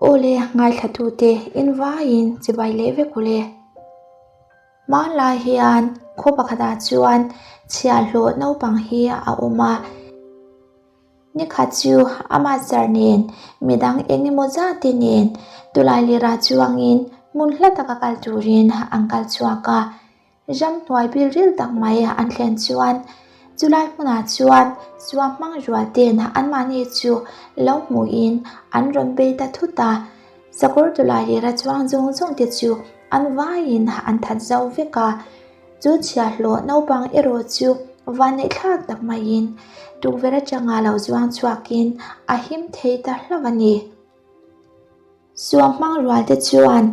Aw le, ngaithlatute in vaiin chibai leh vek u le. Hmanlai hian khaw pakhatah chuan chhiahhlawh naupang hi a awm a. Nikhat chu ama char nen midang eng emaw zat te nen tulai lirah chuangin hmun hla taka kal turin an kal chhuak a. Ram hnuai bil ril tak mai an thlen chuan chulai hmunah chuan suam hmang rual ten anmahni chu lo hmuhin an rawn bei ta thut a. Sakawr tulai lira chuang zawng zawng te chu an vaiin an that zo vek a. Chu chhiahhlawh naupang erawh chu vanneihthlak tak maiin tukverh atanga lo zuang chhuakin a him thei ta hlauh a ni. Suam hmang rual te chuan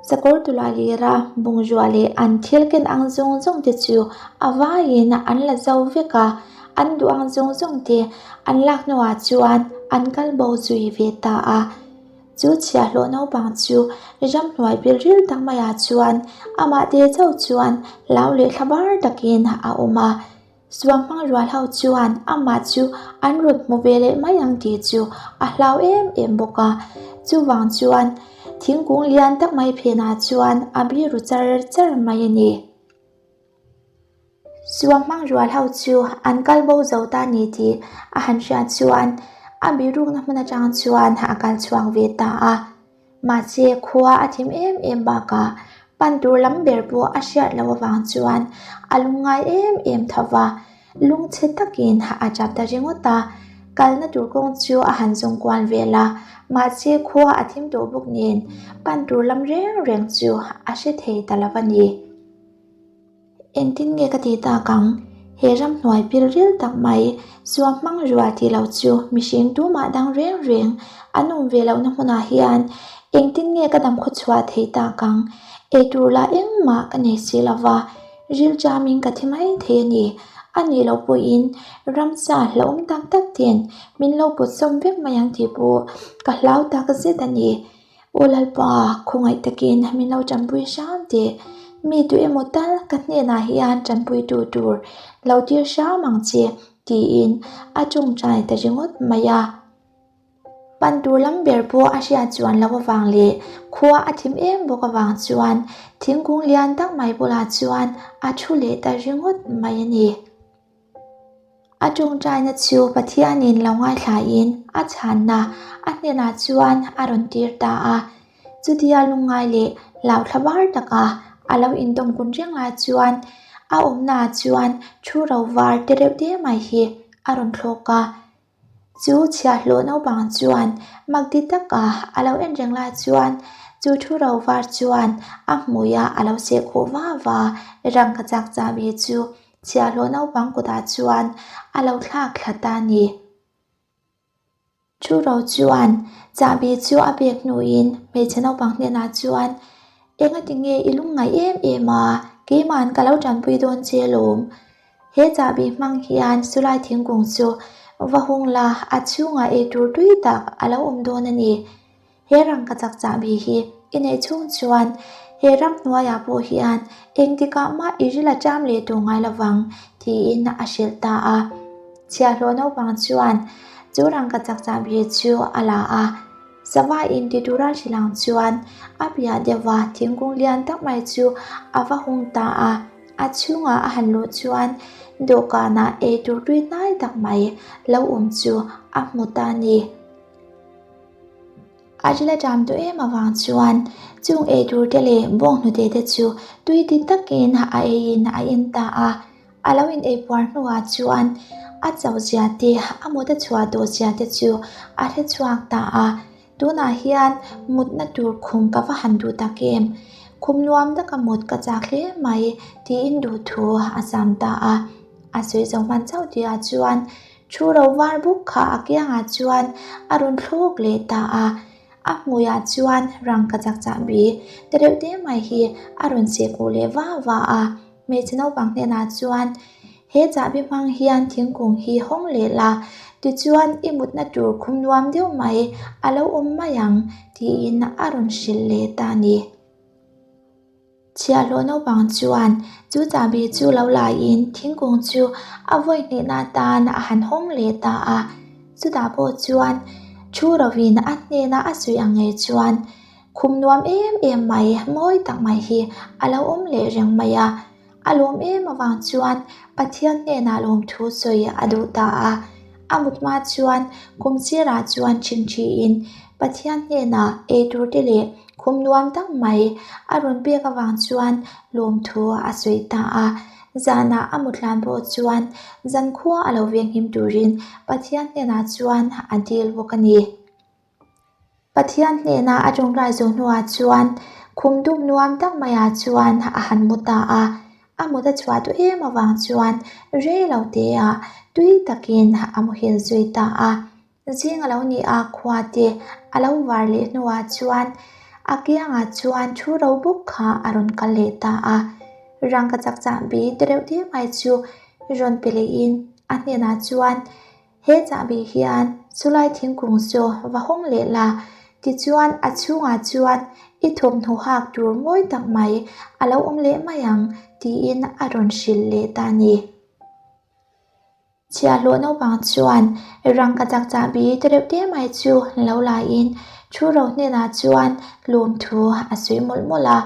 sakawr tula lira bungrua leh an thil ken ang zawng zawng te chu a vaiin an la zo vek a, an duh ang zawng zawng te an lak hnuah chuan an kal bo zui ve ta a. Chu chhiahhlawh naupang chu ramhnuai bil ril tak maiah chuan amah te chauh chuan hlau leh thla bar takin a awm a. Suam hmang rual ho chuan amah chu an rawn hmu ve leh mai ang tih chu a hlau em em bawk a. Chuvang chuan thingkung lian tak mai phenah chuan a biru char char mai a ni. Suam hmang rual ho chu an kal bo zo ta ni tih a han hriat chuan a birukna hmun atang chuan a kal chhuak ve ta a. Mahse khua a thim em em bakah pan tur lam ber pawh a hriat loh avang chuan a lungngai em em tho va, lungchhe takin a tap ta ringawt a. Kalna tur kawng chu a han zawng kual vel a, mahse khua a thim tawh bawk nen pan tur lam reng reng chu a hre thei ta lo a ni. Engtin nge ka ti tak ang? He ramhnuai pil ril tak mai, suam hmang rua tih lo chu mihring tumah dang reng reng an awm ve lohna hmunah hian engtin nge ka dam khawchhuah thei tak ang? Eitur lah engmah ka nei si lo va, ril chamin ka thi mai thei a ni. A nih loh pawhin ramsa hlauhawm tak tak ten min lo pawt sawm vek mai ang tih pawh ka hlau tak zet a ni. Aw Lalpa, khawngaih takin min lo tanpui hram teh. Mi tu emaw tal ka hnenah hian tanpui tu tur lo tir hram ang che, tiin a tawngtai ta ringawt mai a. Pan tur lam ber pawh a hriat chuan loh avang leh khua a thim em bawk avang chuan thingkung lian tak mai bulah chuan a thu leh ta ringawt mai a ni. A tawngtaina chu Pathianin lo ngaithlain a chhanna a hnenah chuan a rawn tir ta a. Chutia lungngai leh hlauthla var taka a lo indawm kun reng lai chuan a awmnaah chuan thu ro var te reuh te mai hi a rawn thlawk a. Chu chhiahhlawh naupang chuan mak ti taka a lo en reng lai chuan chu thu ro var chuan a hmuiah a lo seh khuh va va rangka chak chahbi chu chhiahhlawh naupang kutah chuan a lo thlak thla ta a ni. Thu ro chuan chahbi chu a pek hnuin hmeichhe naupang hnenah chuan Engati nge i lungngaih em em a, keima'n ka lo tanpui dawn che lawm. He chahbi hmang hian chulai thingkung chu va hung la, a chhungah eitur tui tak a lo awm dawn a ni. He rangkachak chahbi hi i neih chhung chuan he ram hnuaiah pawh hian engtikah mah i ril a ṭam leh tur ngai lovang tiin a hrilh ta a. Chhiahhlawh naupang chuan chu rangkachak chahbi chu a la a. Sava in ti tura hrilh ang chuan a piah deuhva thingkung lian tak mai chu a va hung ta a, a chhungah a han luh chuan dawhkanah eitur tui hnai tak mai lo awm chu a hmu ta a ni. A ril a ṭam tawh em avang chuan chung eitur te leh bawnghnute te chu tui ti takin a eiin a en ta a. A lo in eipuar hnuah chuan a chauh zia te, a mut a chhuah tawh zia te chu a hre chhuak ta a. Tunah hian mutna tur khum ka va han duh tak em? Khum nuam taka mut ka chak hle mai tiin duhthu a zam ta a. A sawi zo hman chauh tihah chuan thu ro var buk kha a kiangah chuan a rawn thluk leh ta a. A hmuiah chuan rangka chak chahbi te reuh te mai hi a rawn seh kuh leh va va a. Hmeichhe naupang hnenah chuan, He chahbi hmang hian thingkung hi hawng leh la, tichuan i mutna tur khum nuam deuh mai a lo awm mai ang, tiin a rawn hrilh leh ta a ni. Chhiahhlawh naupang chuan chu chahbi chu lo laiin thingkung chu a vawi hnehna atan a han hawng leh ta a. Chutah pawh chuan Thu rovin a hnena a sawi ang ngei chuan khum nuam em em mai, mawi tak mai hi a lo awm leh reng mai a. A lawm em avang chuan Pathian hnenah lawmthu sawi a duh ta a. A mut hma chuan kum sirah chuan ṭhingṭhiin Pathian hnenah eitur te leh khum nuam tak mai a rawn pek avang chuan lawmthu a sawi ta a. Zanah a mut hlan pawh chuan zankhua a lo venghim turin Pathian hnenah chuan a dil bawk a ni. Pathian hnena a tawngtai zawh hnuah chuan khum dup nuam tak maiah chuan a han mu ta a, a mut a chhuah tawh em avang chuan rei lo teah tui takin a muhil zui ta a. Zing a lo ni a, khua te a lo var leh hnuah chuan a kiangah chuan thu ro bawk kha a rawn kal leh ta a. Rangkachak chahbi tereuh te mai chu rawn pe lehin a hnenah chuan, He chahbi hian chulai thingkung chu va hawng leh la, tichuan a chhungah chuan i thawmhnaw hak tur mawi tak mai a lo awm leh mai ang tiin a rawn hrilh leh ta a ni. Chhiahhlawh naupang chuan rangkachak chahbi te reuh te mai chu lo laiin thu ro hnenah chuan lawmthu a sawi mawlh mawlh a.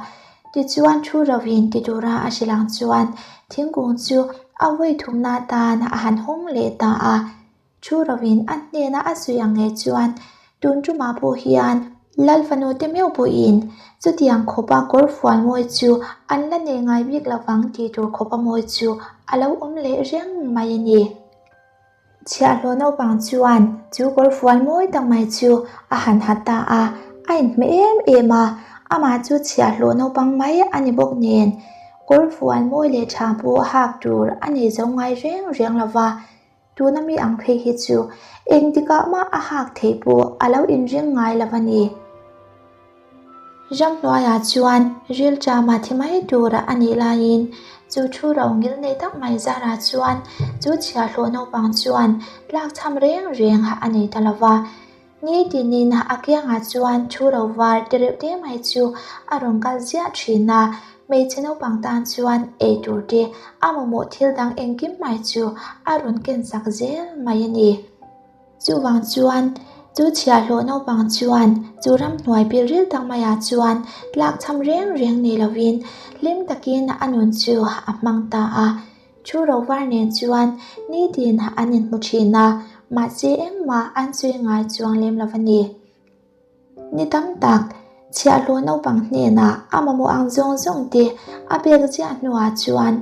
Tichuan thu rovin ti tura a hrilh ang chuan thingkung chu a vawi thumna atan a han hawng leh ta a. Thu rovin a hnena a sawi ang nge chuan tun tumah pawh hian Lal fanu te meuh pawhin chutiang khawpa kawr fual mawi chu an la nei ngai bik lovang tih tur khawpa mawi chu a lo awm leh reng mai a ni. Chhiahhlawh naupang chuan chu kawr fual mawi tak mai chu a han ha ta a, a inhmeh em em a, amah chu chhiahhlawh naupang mai a ni bawk nen kawr fual mawi leh tha pawh hak tur a nei zo ngai reng reng lo va, tuna mi ang phei hi chu engtikah mah a hak theih pawh a lo inring ngai lo a ni. Ramhnuaiah chuan rilṭama thi mai tur a nih laiin chu thu ro ngil nei tak mai zarah chuan chu chhiahhlawh naupang chuan tlakchham reng reng a nei ta lo va. Nitinin a kiangah chuan thu ro var te reuh te mai chu a rawn kal ziah thin a, hmeichhe naupang tan chuan ei tur te a mamawh thil dang engkim mai chu a rawn kensak zel mai a ni. Chuvang chuan, chu chhiahhlawh naupang chuan chu ramhnuai pilril tak maiah chuan tlakchham reng reng nei lovin hlim takin a nun chu a hmang ta a. Thu ro var nen chuan nitin an inhmu thin a, mahse engmah an sawi ngai chuang lem lo a ni. Ni tam tak, chhiahhlawh naupang hnenah a mamawh ang zawng zawng te a pek ziah hnuah chuan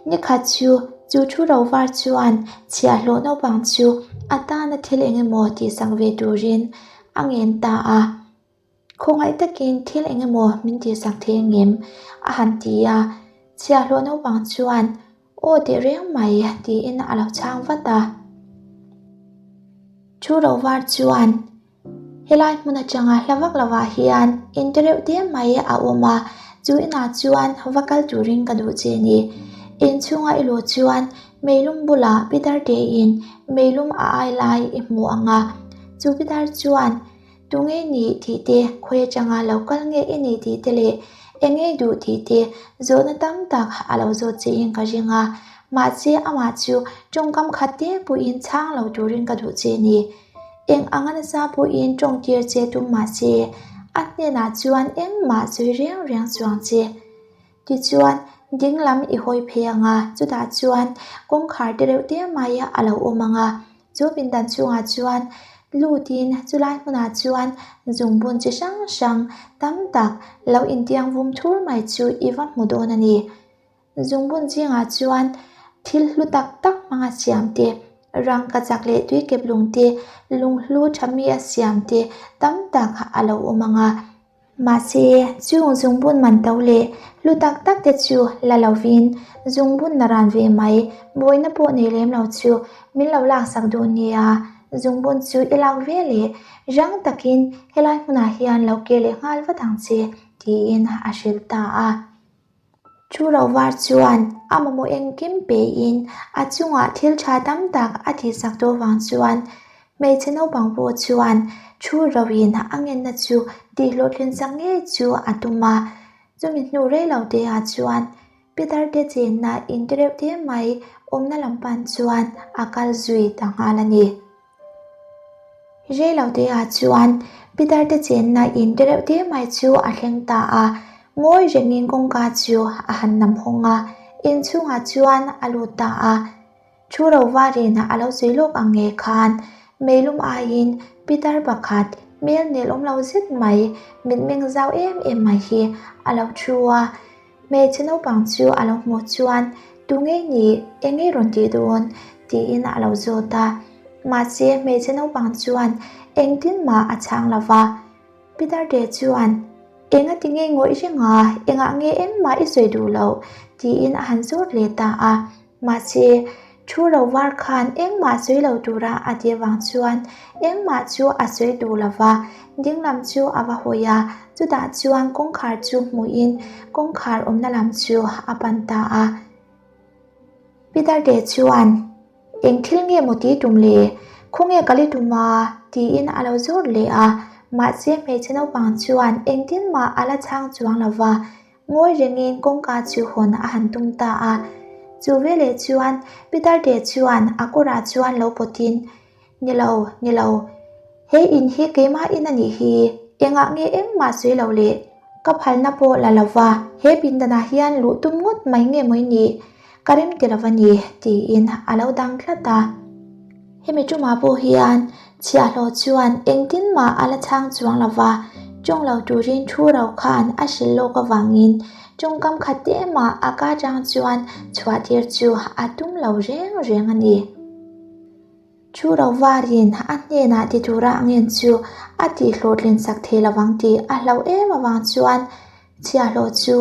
ni khat chu chu thu ro var chuan chhiahhlawh naupang chu a tana thil eng emaw tihsak ve turin a ngen ta a. Khawngaih takin thil eng emaw min tihsak thei angem? a han ti a. Chhiahhlawh naupang chuan Aw teh reng mai tiin a lo chhang vat a. Thu ro var chuan Helai hmun atanga hla vak lovah hian in te reuh te mai a awm a, chu inah chuan va kal turin ka duh che ni. Inchhunga i luh chuan meilum bulah Peter tein meilum a ai lai i hmu ang a, chu Peter chuan Tunge nih tih te, khawi atanga lo kal nge i nih tih te leh eng nge i duh tih te zawhna tam tak a lo zawt che in ka ring a, mahse amah chu tawngkam khat te pawhin chhang lo turin ka duh che ni. Eng anga nasa pawhin tawngtir che tum mahse a hnenah chuan engmah sawi reng reng chuang che. Tichuan, ding lam i hawi phei ang a, chutah chuan kawngkhar te reuh te mai a lo awm ang a. Chu pindan chungah chuan lutin chulai hmunah chuan zungbun chi hrang hrang tam tak lo intiang vum thur mai chu i va hmu dawn a ni. Zungbun zingah chuan thil hlu tak tak hmanga siam te, rangkachak leh tuikep lung te, lunghlu tha mi a siam te tam tak a lo awm ang a. Mahse, chung zungbun man to leh hlu tak tak te chu la lovin zungbun na ran ve mai, buaina pawh nei lem lo chu min lo laksak duh nia. Zungbun chu i lak ve leh rang takin helai hmunah hian lo kir leh nghal vat ang che, tiin a hrilh ta a. Thu lo var chuan a mamawh engkim pein a chungah thil tha tam tak a tihsak tawh vang chuan hmeichhe naupang pawh chuan thu roin a ngenna chu tihhlawhtlin sak ngei chu a tum a. Chumi hnu rei lo te ah chuan Peter te chenna in te reuh te mai awmna lam pan chuan a kal zui ta nghal a ni. Reilote-ah chuan Peter-te chenna in tereuh te mai chu a thleng ta a, ngawi rengin kawngka chu a han nam hawng a, inchhungah chuan a lut ta a. Thu ro varin a lo sawi lawk ang nge khan meilum aiin Peter pakhat hmel nel awm lo zet mai, mitmeng zau em em mai hi a lo thu a. Hmeichhe naupang chu a lo hmuh chuan Tu ngei ni, eng nge rawn tih dawn? tiin a lo zawt a. Mahse hmeichhe naupang chuan engtin mah a chhang lo va. Peter te chuan Enga ti nge ngawih reng a, engah nge engmah i sawi duh loh? tiin a han zawt leh ta a. Mahse, thu ro var khan engmah sawi lo tura a tih avang chuan engmah chu a sawi duh lo va, ding lam chu a va hawi a, chutah chuan kawngkhar chu hmuhin kawngkhar awmna lam chu a pan ta a. Peter te chuan, Eng thil nge maw ti tum le? Khawnge ka li tum a? tiin a lo zawt leh a, mahse hmeichhe naupang chuan engtin mah a la chhang chuang lo va, Ngawi rengin kawngka chu hawn a han tum ta a. Chu veleh chuan Peter te chuan a kawrah chuan lo pawtin, Ni lo, ni lo. He in hi keimah in a nih hi, engah nge engmah sawi lo le? Ka phalna pawh la lo va, he pindanah hian luh tum ngawt mai nge maw i nih? Ka rem ti lo va ni, tiin a lo dang tlat a. Hemi tumah pawh hian chhiahhlawh chuan engtin mah a la chhang chuang lo va, tawng lo turin thu ro khan a hrilh lawk avangin tawngkam khat te mah a ka chang chuan chhuah tir chu a tum lo reng reng a ni. Thu ro varin a hnenah ti tura a ngen chu a tihhlawhtlin sak thei lovang tih a hlauh em avang chuan chhiahhlawh chu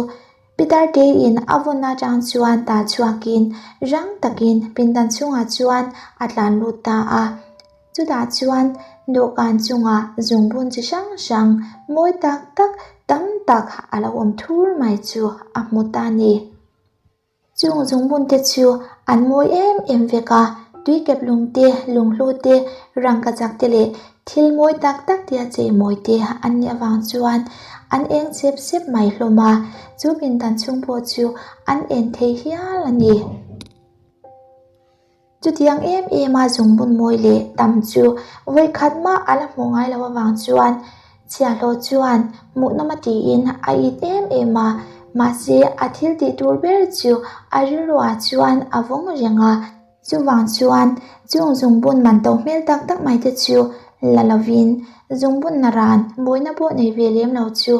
Peter teiin a vawn atang chuan ta chhuakin rang takin pindan chhungah chuan a tlan lut ta a. Chutah chuan dawhkan chungah zungbun chi hrang hrang mawi tak tak tam tak a lo awm thur mai chu a hmu ta a ni. Chung zungbun te chu an mawi em em vek a, tuikep lung te, lunghlu te, rangkachak te leh Thil mawi tak tak tia chei mawi te an nih avang chuan an eng chep chep mai hlawm a, chu pindan chhung pawh chu an en thei hial a ni. Chutiang em em a zungbun mawi leh tam chu vawikhat mah a la hmuh ngai loh avang chuan chhiahhlawh chuan hmuhnawm a tiin a it em em a, mahse a thil tih tur ber chu a rilruah chuan a vawng reng a. Chuvang chuan chung zungbun man to hmel tak tak mai te chu la lovin zungbun na ran mawina pawh nei ve lem lo chu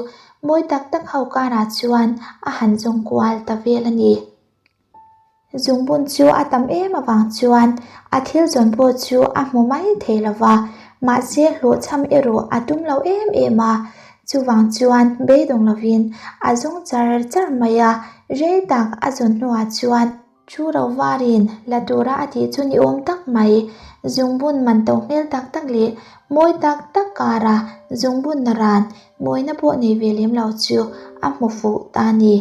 mawi tak tak ho karah chuan a han zawng kual ta vel a ni. Zungbun chu a tam em avang chuan a thil zawn pawh chu a hmu mai thei lo va, mahse hlawhchham erawh a tum lo em em a, chuvang chuan beidawng lovin a zawng char char mai a, rei tak a zawn hnuah chuan Thu ro varin la tura a tih chu ni awm tak mai. Zungbun man to hmel tak tak leh mawi tak tak kara zungbun na ran mawina pawh nei ve lem lo chu a hmu fuh ta a ni.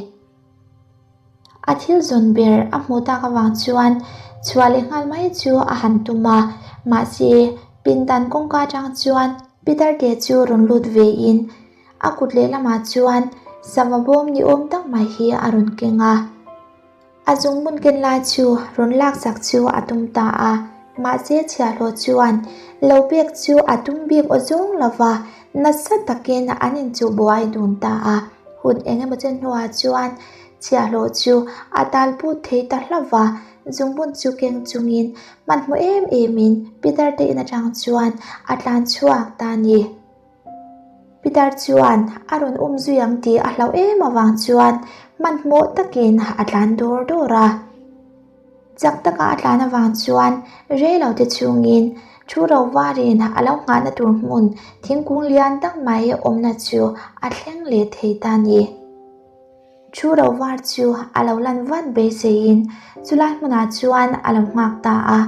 A thil zawn ber a hmuh tak avang chuan chhuah leh nghal mai chu a han tum a, mahse pindan kawngka atang chuan Peter te chu rawn lut ve in a kut lehlamah chuan sava bawm ni awm tak mai hi a rawn keng a. A zungbun ken lai chu rawn laksak chu a tum ta a, mahse chhiahhlawh chuan lo pek chu a tum bik aw zawng lo va, nasa takin an inchuh buai dun ta a. Hun eng emaw chen hnuah chuan chhiahhlawh chu a tal put thei ta hlauh va, zungbun chu keng chungin hmanhmawh em emin Peter te in atang chuan a tlan chhuak ta a ni. Peter chuan a rawn um zui ang tih a hlauh em avang chuan hmanhmawh takin a tlan dawr dawr a. Chak taka a tlan avang chuan rei lo te chhungin thu ro varin a lo nghahna tur hmun thingkung lian tak mai awmna chu a thleng leh thei ta a ni. Thu ro var chu a lo lan vat beiseiin chulai hmunah chuan a lo nghak ta a.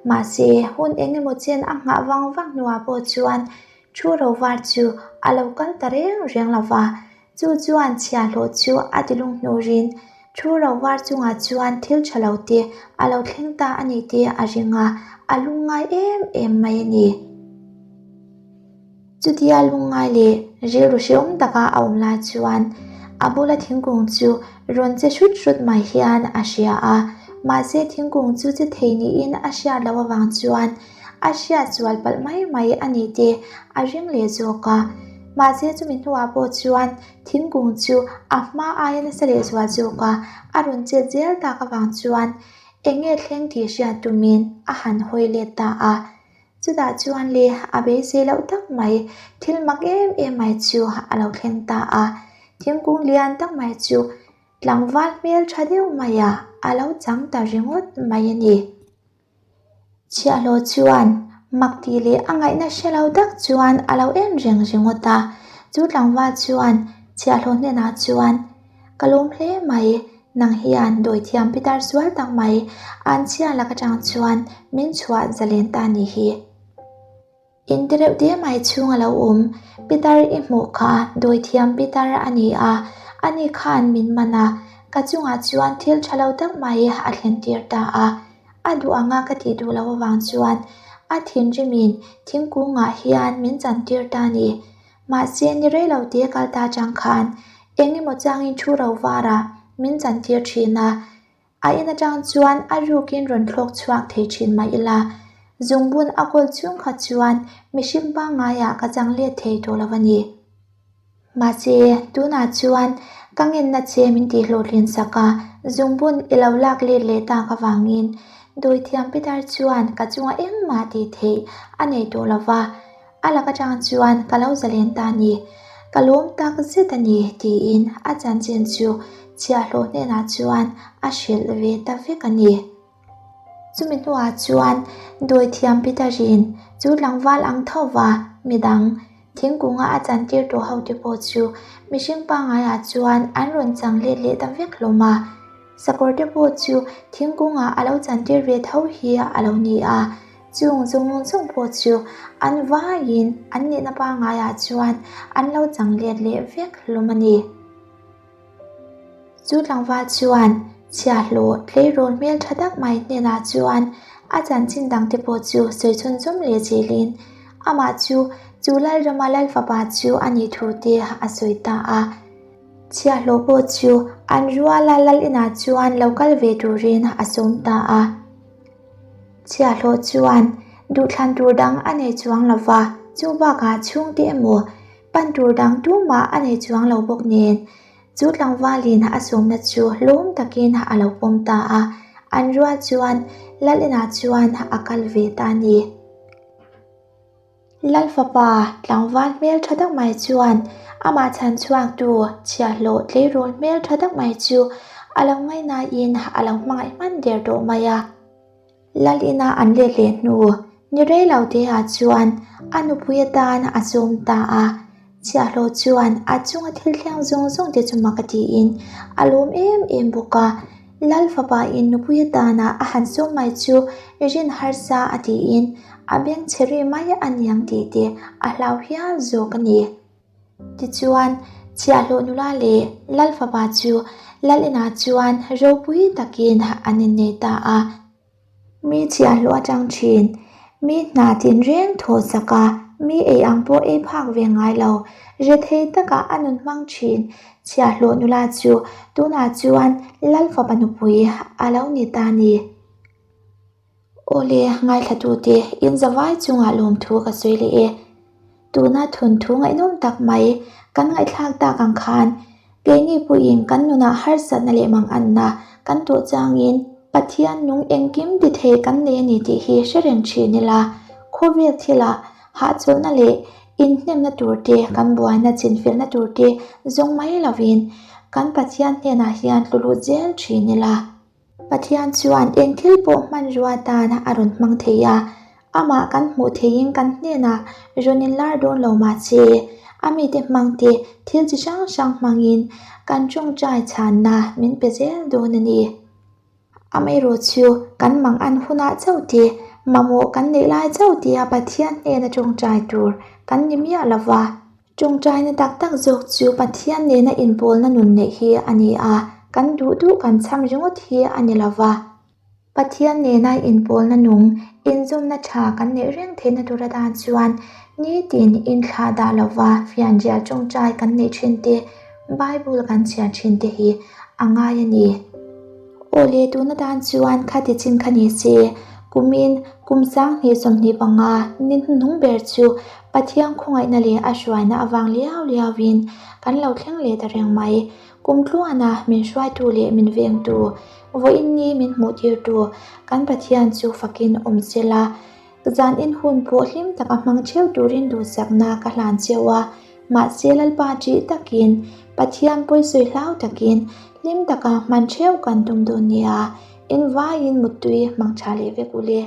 Mahse hun eng emaw chen a nghah vang vang hnuah pawh chuan Thu ro var chu a lo kal ta reng reng lo va, chu chuan chhiahhlawh chu a ti lunghnûrin thu ro var chungah chuan thil tha lo te a lo thleng ta a ni tih a ring a, a lungngai em em mai a ni. Chutia lungngai leh rilru hrehawm taka a awm lai chuan a bula thingkung chu rawn che hrut hrut mai hian a hria a, mahse thingkung chu che thei niin a hriat loh avang chuan. a hriat zual palh mai mai a ni te a ring leh zawk a. Mahse chumi hnuah pawh chuan thingkung chu a hma aia nasa leh zual zawk a, a rawn chet zel tak avang chuan eng nge thleng tih hriat tumin a han hawi let ta a. Chutah chuan le a beisei loh tak mai thil mak em em mai chu a lo thleng ta a, thingkung lian tak mai chu tlangval hmel tha deuh maiah a lo chang ta ringawt mai a ni. Chhiahhlawh chuan mak tih leh a ngaihna hre lo tak chuan a lo en reng ringawt a, chu tlangval chuan chhiahhlawh hnenah chuan, Ka lawm hle mai, nang hian dawithiam pitar sual tak mai an chhia lak atang chuan min chhuah zalen ta ni hi. In te reuh te mai chhung a lo awm, pitar i hmuh kha dawithiam pitar a ni a, ani khan min man a, ka chungah chuan thil tha lo tak mai a thlen tir ta a. A duh anga ka tih duh loh avang chuan a thinrimin thingkungah hian min chan tir ta a ni. Mahse ni rei lo te kal ta chang khan eng emaw changin thu ro varah min chan tir thin a. A in atang chuan a rukin rawn thlawk chhuak thei thin mah ila, zungbun a kawl chhung kha chuan mihring pangngaiah ka chang let thei tawh lo a ni. Mahse, tunah chuan ka ngenna che min tih hlawhtlin sak a, zungbun i lo lak let leh tak avangin dawithiam Peter chuan ka chunga engmah tih theih a nei tawh lo va, A lak atang chuan ka lo zalen ta ni, ka lawm tak zet a ni tiin a chanchin chu chhiahhlawh hnenah chuan a hrilh ve ta vek a ni. Chumi hnuah chuan dawithiam Peter-in chu tlangval ang tho va midang thingkunga a chantir tawh ho te pawh chu mihring pangaiah chuan an rawn chang let leh ta vek hlawm a. Sakawr te pawh chu thingkungah a lo chantir ve tho hi a lo ni a. Chung zawng zawng pawh chu an vaiin an nihna pangaiah chuan an lo chang let leh vek hlawm a ni. Chu tlangval chuan chhiahhlawh tleirawl hmel tha tak mai hnenah chuan a chanchin dangte pawh chu sawi chhunzawm leh zelin amah chu chu Lalrama Lalfapa chu a nih thu te a sawi ta a. Chhiahhlawh pawh chu an ruala Lal inah chuan lo kal ve turin a sawm ta a. Chhiahhlawh chuan duhthlan tur dang a nei chuang lo va, chu bakah chhungte emaw pan tur dang tumah a nei chuang lo bawk nen, chu tlangvalin a sawmna chu hlawm takin a lo pawm ta a, an rual chuan Lal inah chuan a kal ve ta a ni. Lal fapa tlangval hmel tha tak mai chuan amah chhan chhuaktu chhiahhlawh tleirawl hmel tha tak mai chu a lo ngaihnain a lo hmangaih hman der tawh mai a. Lal ina an let leh hnu ni rei lo te ah chuan a nupui atan a sawm ta a. Chhiahhlawh chuan a chunga thil thleng zawng zawng te chu mak a tiin a lawm em em bawk a. Lal fapa in nupui atana a han sawm mai chu rin harsa a tiin a beng chhe ri mai a niang tih te a hlau hial zawk a ni. Tichuan, chhiahhlawh nula leh Lal fapa chu Lal inah chuan ropui takin an innei ta a. Mi chhiahhlawh atang thin, mi hna tinreng thaw sak a, mi ei ang pawh ei phak ve ngai lo, rethei taka a nun hmang thin chhiahhlawh nula chu tunah chuan Lal fapa nupui a lo ni ta ni. Awle, ngaithlatute, in zavai chungah lawmthu ka sawi leh e. Tuna thunthu ngaihnawm tak mai kan ngaihthlak tak ang khan keini pawhin kan nunah harsatna leh manganna kan tawh changin Pathian nung engkim ti thei kan nei a ni tih hi hre reng thin ila, khawvel thilah hahchawlhna leh inhnemna tur te, kan buaina chinfelna tur te zawng mai lovin kan Pathian hnenah hian tlulut zel thin ila. Pathian chuan eng thil pawh hmanrua tan a rawn hmang thei a, amah kan hmuh theihin kan hnenah rawn inlar dawn lo mah che, a mite hmangte thil chi hrang hrang hmangin kan tawngtai chhanna min pe zel dawn a ni. Amaherawh chu kan mang an hunah chauh te, mamawh kan neih lai chauh tia Pathian hnena tawngtai tur kan ni miah lo va. Tawngtaina tak tak zawk chu Pathian nena inpawlna nun neih hi a ni a, kan duh duh kan chham ringawt hi a ni lo va. Pathian nena inpawlna nung, inzawmna tha kan neih reng theihna tur atan chuan nitin inthlah dah lo va fianrial tawngtai kan neih thin te, Bible kan chhiar thin te hi a ngai a ni. Awle tuna tan chuan khati chin kha ni se. Kumin kum 2025 ni hnuhnung ber chu Pathian khawngaihna leh a hruaina avang liau liauin kan lo thleng leh ta reng mai. Kum tluana min hruaitu leh min vengtu, vawiin ni min hmuhtirtu kan Pathian chu fakin awm sela, zan in hun pawh hlim taka hmang theuh turin duhsakna ka hlan cheu a. Mahse Lalpa ṭih takin, Pathian pawisawi hlau takin hlim taka hman theuh kan tum dawn nia. Engvaiin muttui hmang tha leh vek u le.